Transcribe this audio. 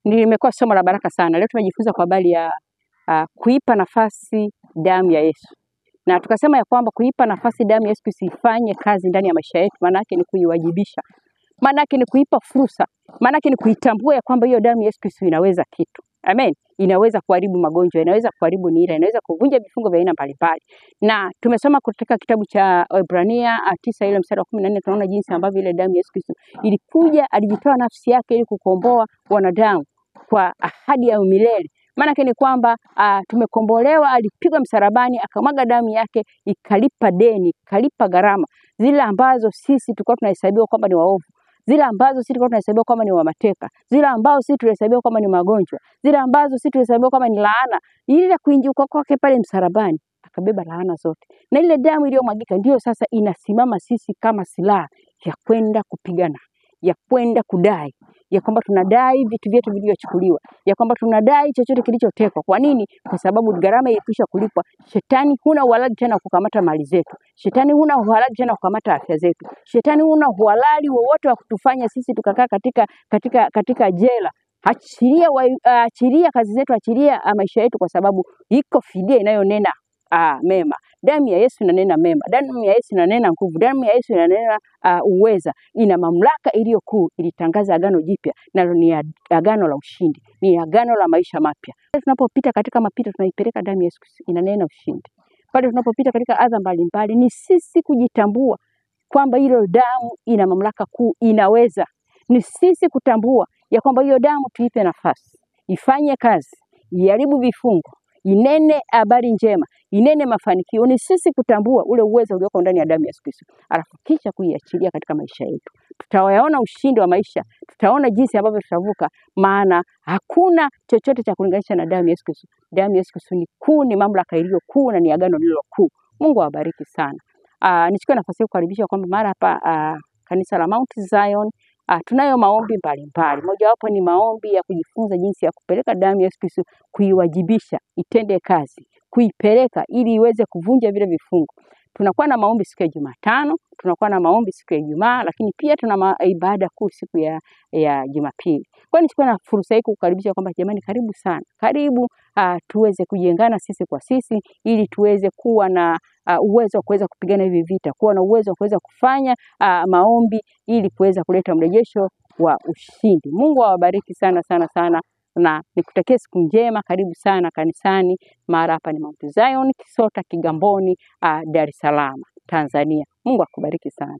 Nimekuwa somo la baraka sana. Leo tumejifunza kwa habari ya kuipa nafasi damu ya Yesu. Na tukasema ya kwamba kuipa nafasi damu ya Yesu isifanye kazi ndani ya maisha yetu, maana yake ni kuiwajibisha. Maana yake ni kuipa fursa. Maana yake ni kuitambua ya kwamba hiyo damu ya Yesu Kristo inaweza kitu. Amen. Inaweza kuharibu magonjwa, inaweza kuharibu nira, inaweza kuvunja vifungo vya aina mbalimbali. Na tumesoma kutoka kitabu cha Waebrania 9 ile mstari wa 14, tunaona jinsi ambavyo ile damu ya Yesu Kristo ilikuja, alijitoa nafsi yake ili kukomboa wanadamu kwa ahadi ya milele. Maana yake ni kwamba tumekombolewa, alipigwa msalabani, akamwaga damu yake, ikalipa deni, ikalipa gharama zile ambazo sisi tulikuwa tunahesabiwa kwamba ni waovu, zile ambazo sisi tulikuwa tunahesabiwa kwamba ni wamateka, zile ambazo sisi tulihesabiwa kwamba ni magonjwa, zile ambazo sisi tulihesabiwa kwamba ni laana. Ile kuinjuka kwake pale msalabani akabeba laana zote, na ile damu iliyomwagika ndiyo sasa inasimama sisi kama silaha ya kwenda kupigana, ya kwenda kudai, ya kwamba tunadai vitu vyetu vilivyochukuliwa, ya kwamba tunadai chochote kilichotekwa. Kwa nini? Kwa sababu gharama ilikwisha kulipwa. Shetani huna uhalali tena kukamata mali zetu. Shetani huna uhalali tena kukamata afya zetu. Shetani huna uhalali wowote wa kutufanya sisi tukakaa katika jela. Achilia kazi zetu, achilia maisha yetu, kwa sababu iko fidia inayonena mema. Damu ya Yesu inanena mema. Damu ya Yesu inanena nguvu. Damu ya Yesu inanena uweza. Ina mamlaka iliyo kuu. Ilitangaza agano jipya, nalo ni agano la ushindi, ni agano la maisha mapya. Tunapopita katika mapito, tunaipeleka damu ya Yesu Kristo, inanena ushindi. Pale tunapopita katika adha mbalimbali, ni sisi kujitambua kwamba hilo damu ina mamlaka kuu, inaweza. Ni sisi kutambua ya kwamba hiyo damu tuipe nafasi, ifanye kazi, iharibu vifungo, inene habari njema, inene mafanikio. Ni sisi kutambua ule uwezo ulioko ndani ya damu ya Yesu Kristo, alafu kisha kuiachilia katika maisha yetu. Tutayaona ushindi wa maisha, tutaona jinsi ambavyo tutavuka, maana hakuna chochote cha kulinganisha na damu ya Yesu Kristo. Damu ya Yesu Kristo ni kuu, ni mamlaka iliyo kuu na ni agano lililo kuu. Mungu awabariki sana. Nichukue nafasi hii kukaribisha kwamba mara hapa kanisa la Mount Zion tunayo maombi mbalimbali. Mojawapo ni maombi ya kujifunza jinsi ya kupeleka damu ya Yesu Kristo, kuiwajibisha itende kazi, kuipeleka ili iweze kuvunja vile vifungo. Tunakuwa na maombi siku ya Jumatano, tunakuwa na maombi siku ya Ijumaa, lakini pia tuna ibada kuu siku ya Jumapili. Kwa hiyo nichukue na fursa hii kukukaribisha kwamba jamani, karibu sana. Karibu tuweze kujengana sisi kwa sisi ili tuweze kuwa na uwezo wa kuweza kupigana hivi vita, kuwa na uwezo wa kuweza kufanya maombi ili kuweza kuleta mrejesho wa ushindi. Mungu awabariki sana sana sana, na nikutakie siku njema. Karibu sana kanisani. Mara hapa ni Mount Zion, Kisota, Kigamboni, Dar es Salaam, Tanzania. Mungu akubariki sana.